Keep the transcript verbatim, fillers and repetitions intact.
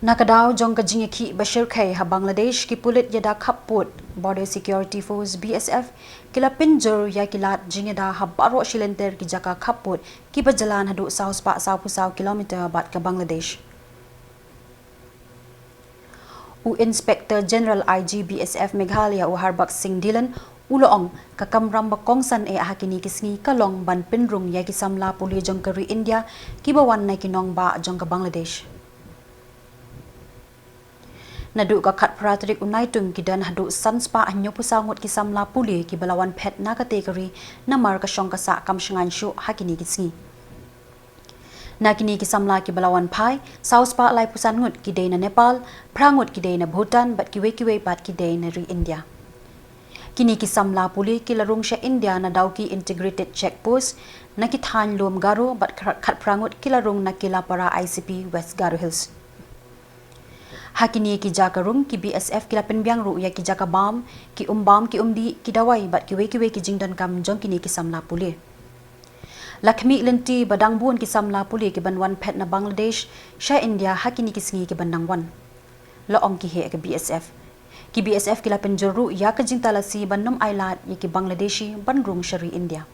Na ka daw jong ka jingïakhih ba shyrkhei ha Bangladesh, ki pulit ïada khappud, Border Security Force, B S F, ki la pynjur ïa ki lad jingïada ha baroh shi lynter ki jaka khappud kiba jlan haduh saw spah saw phew saw kilometer bad ka Bangladesh. U Inspector General, I G, B S F Meghalaya, u Harbaksh Singh Dhillon, u la ong, ka kamram ba kongsan eh ha kine ki sngi ka long ban pynrung ïa ki samla pule jong ka ri India kiba wan na ki nongbah jong ka Bangladesh. Naduh ka khatphra tarik u Naitung, ki don haduh san spah hynñiew phew saw ngut ki samla pule kiba la wan phet na kata ka ri namar ka shong ka sah kam shngaiñ shuh ha kine ki sngi. Na kine ki samla kiba la wan phai, saw spah lai phew san ngut ki dei na Nepal, phra ngut ki dei na Bhutan, bad kiwei kiwei pat ki dei na ri India. Kine ki samla pule ki la rung sha India na Dawki Integrated Check Post, na ki thaiñ lum Garo, bad khat-, khatphra ngut ki la rung na Kilapara I C P, West Garo Hills. Ha kine ki jaka rung, ki B S F ki la pynbiang ruh ïa ki jaka bam, ki um bam, ki um dih, ki dawai, bad kiwei kiwei ki jingdonkam jong kine ki samla pule. La khmih lynti ba dang bun ki samla pule kiban wan phet na Bangladesh sha India ha kine ki sngi kiban dang wan, la ong ki heh ka B S F. Ki B S F ki la pynjur ruh ïa ka jingtalasi ban ym ailad ïa ki Bangladeshi ban rung sha ri India.